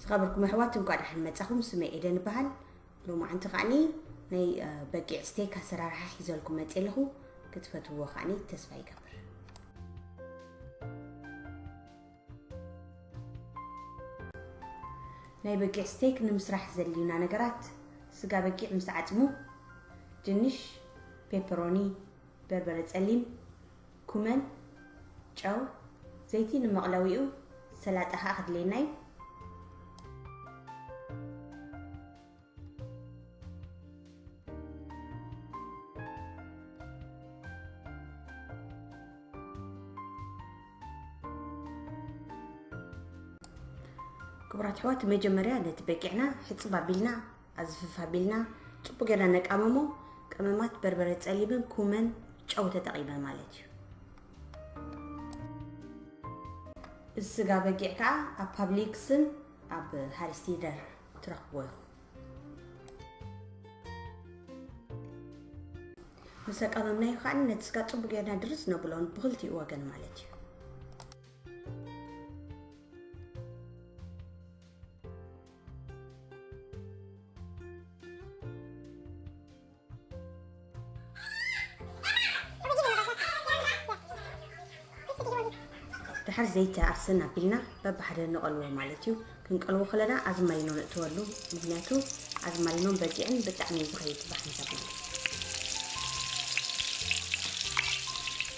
ኸብርኩም ኣሕዋት፣ እንኳዕ ደሓን መጻኹም። ስመይ ኤደን ይበሃል። ሎማዓንቲ ከዓኒ ናይ በጊዕ ስቴክ ኣሰራርሓ ሒዘልኩም መጽእ ኣለኹ። ክትፈትውዎ ከዓኒ ተስፋ ይገብር። ናይ በጊዕ ስቴክ ንምስራሕ ዘድልዩና ነገራት፣ ስጋ በጊዕ ምስ ዓጽሙ፣ ድንሽ፣ ፔፐሮኒ፣ በርበረ ጸሊም፣ ኩመን፣ ጨው፣ ዘይቲ ንመቕለዊኡ፣ ሰላጣ ከኣ ክድልየና እዩ። ክቡራት ኣሕዋት፣ መጀመርያ ነቲ በጊዕና ሕጽብ ኣቢልና፣ ኣዝፍፍ ኣቢልና፣ ጽቡቕ ጌርና ነቃመሞ። ቀመማት፣ በርበረ ጸሊምን ኩመን፣ ጨው ተጠቒመ ማለት እዩ። እዚ ስጋ በጊዕ ከኣ ኣብ ፓብሊክስን ኣብ ሃሪስቲደር ትረኽብዎ ኢኹም። ምስ ኣቃመምናዮ ከኣ ነቲ ስጋ ጽቡቕ ጌርና ድርስ ነብሎን ብኽልቲኡ ወገን ማለት እዩ። ድሓር ዘይቲ ኣርስን ኣቢልና በብሓደ ንቐልዎ ማለት እዩ። ክንቀልዎ ከለና ኣዝማሪኖ ነእትወሉ፣ ምኽንያቱ ኣዝማሪኖን በጊዕን ብጣዕሚ እዩ ዝኸይድ ብሓንሳብ ማለት እዩ።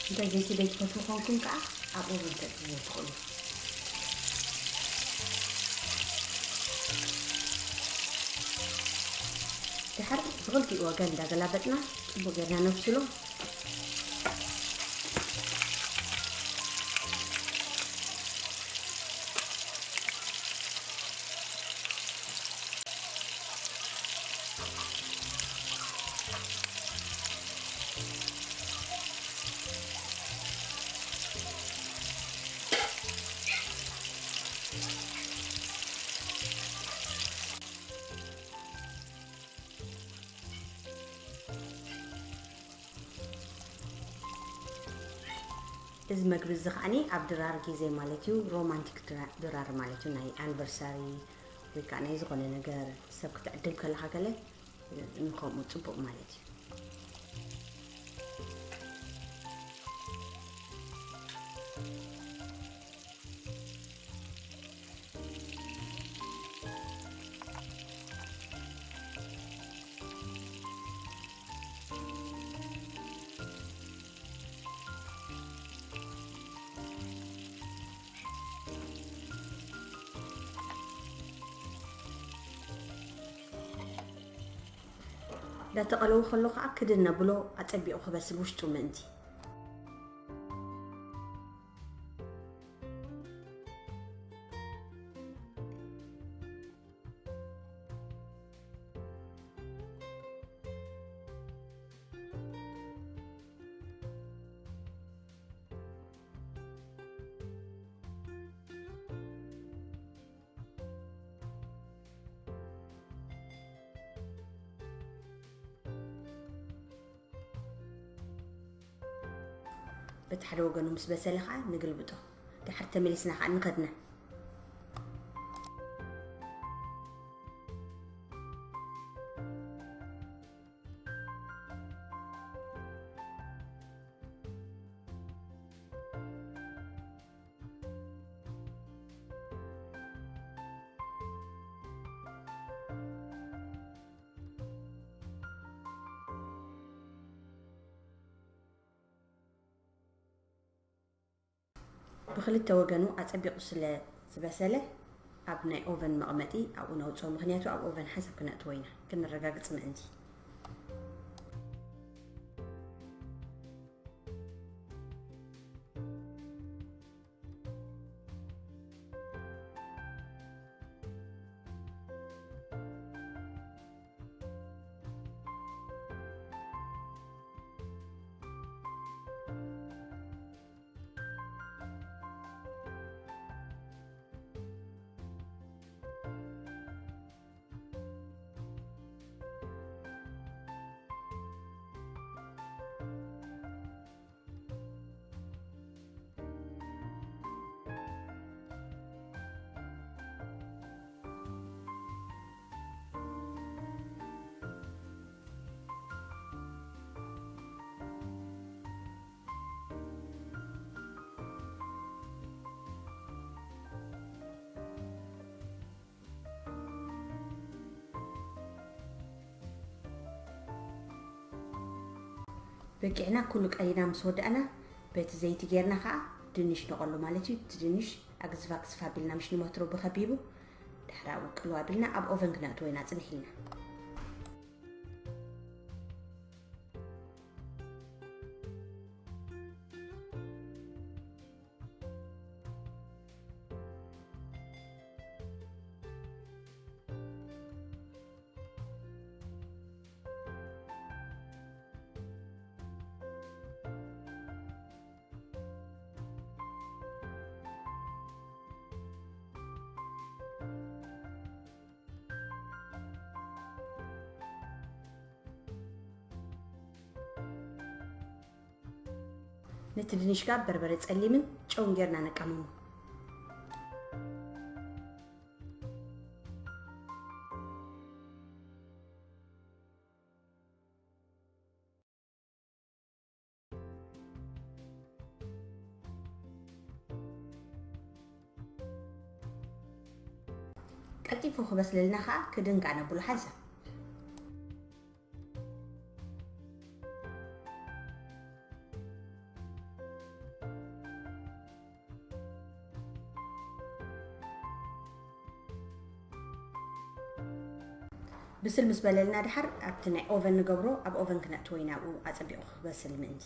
እንተ ዘይቲ ዘይትፈትዉ ኮንኩም ከኣ ኣብ ኦቨን ተእትውዎ ትኽእሉ። ድሓር ብኽልቲኡ ወገን እንዳገላበጥና ጽቡቕ ጌርና ነብስሎ። እዚ መግቢ እዚ ከዓኒ ኣብ ድራር ግዜ ማለት እዩ፣ ሮማንቲክ ድራ-፣ ድራር ማለት እዩ፣ ናይ ኣኒቨርሳሪ ወይ ከዓ ናይ ዝኾነ ነገር ሰብ ክትዕድም ከለኻ ገለ ንከምኡ ጽቡቕ ማለት እዩ። እንዳተቐለወ ከሎ ከዓ ክድን ነብሎ፣ ኣጸቢቑ ክበስል ውሽጡ ምእንቲ። በቲ ሓደ ወገኑ ምስ በሰለ ኸዓ ንግልብጦ። ድሓር ተመሊስና ኸዓ ንኸድና። ብኽልተ ወገኑ ኣጸቢቑ ስለ ዝበሰለ፣ ኣብ ናይ ኦቨን መቐመጢ ኣብኡ ነውጽኦ፣ ምኽንያቱ ኣብ ኦቨን ሓንሳብ ክነእትዎ ኢና፣ ክነረጋግጽ ምእንቲ። በቂዕና ኩሉ ቀሊና ምስ ወዳእና፣ በቲ ዘይቲ ጌርና ኸዓ ድንሽ ነቐሉ ማለት እዩ። እቲ ድንሽ ኣግዝፍ ኣግዝፍ ኣቢልና ምሽ ንመትሮ ብኸቢቡ፣ ድሕሪ ኣብኡ ቅልው ኣቢልና ኣብ ኦቨን ክነእትዎ ኢና ጽንሕ ኢልና። ነቲ ድንሽ ጋር በርበረ ጸሊምን ጨውን ጌርና ነቃምሞ። ቀልጢፉ ክበስለልና ኸዓ ክድንጋ ነብሎ ሓንሳብ። ብስል ምስ በለልና ድሓር ኣብቲ ናይ ኦቨን ንገብሮ፣ ኣብ ኦቨን ክነእትዎ ኢና፣ ኣብኡ ኣጸቢቑ ክበስል ምእንቲ።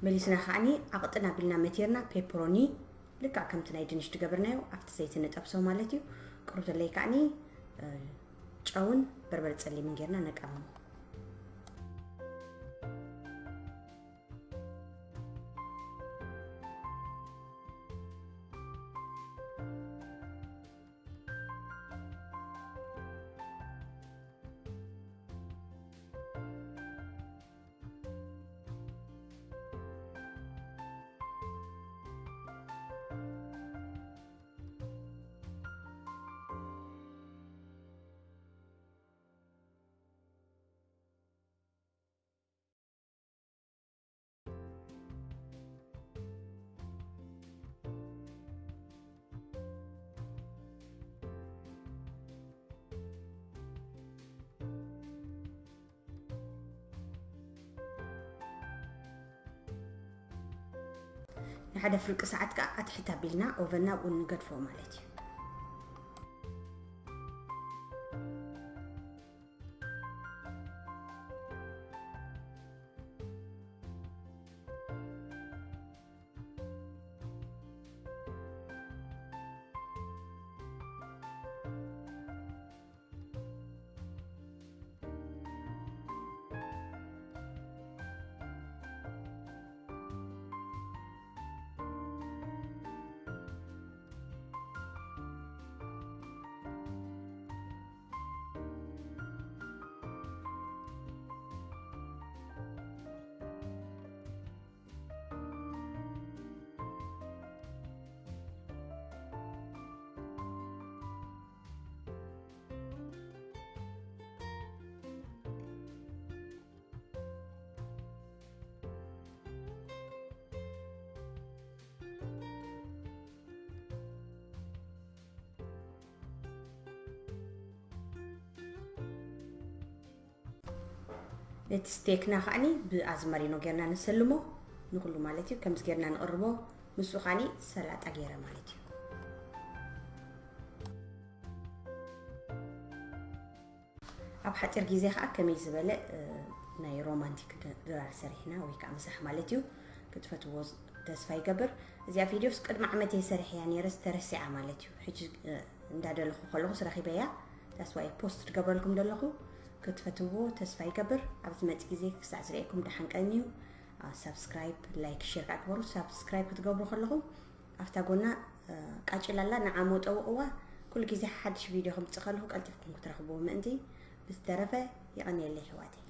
መሊስና ከዓኒ ኣቕጥን ኣቢልና መቲርና ፔፐሮኒ ልክዕ ከምቲ ናይ ድንሽ ትገብርናዮ ኣብቲ ዘይቲ ንጠብሶ ማለት እዩ። ቅሩተለይ ከዓኒ፣ እ፣ ጨውን በርበረ ጸሊምን ጌርና ነቃምሞ። ንሓደ ፍርቂ ሰዓት ከኣ ኣትሕት ኣቢልና ኦቨን ናብኡ ንገድፎ ማለት እዩ። ነቲ ስቴክና ከዓኒ ብኣዝማሪኖ ጌርና ንሰልሞ፣ ንኹሉ ማለት እዩ። ከምዚ ጌርና ንቕርቦ፣ ምስኡ ከዓኒ ሰላጣ ጌረ ማለት እዩ። ኣብ ሓጺር ግዜ ከኣ ከመይ ዝበለ፣ እ፣ ናይ ሮማንቲክ ድ-፣ ድራር ሰሪሕና ወይ ከኣ ምሳሕ ማለት እዩ። ክትፈትዎ ዝ-፣ ተስፋ ይገብር። እዚኣ ቪድዮስ ቅድሚ ዓመት እየ ሰሪሐያ ነይረ፣ ዝተረሲዓ ማለት እዩ። ሕጂ እንዳደለኹ ከለኹስ ረኺበያ። ታስዋይ ፖስት ትገብረልኩም ዘለኹ ክትፈትዎ ተስፋ ይገብር። ኣብ ዝመጽእ ግዜ ክሳዕ ዝርእየኩም ደሓን ቀንዩ። ሳብስክራይብ፣ ላይክ፣ ሼር ክዓ ግበሩ። ሳብስክራይብ ክትገብሩ ከለኹም ኣብታ ጎና ቃጭላላ ንዓሞ ጠውቕዋ። ኩሉ ግዜ ሓድሽ ቪድዮ ከምፅእ ከለኹ ቀልጢፍኩም ክትረኽብዎ ምእንቲ። ብዝተረፈ ይቐንየለይ ኣሕዋተይ።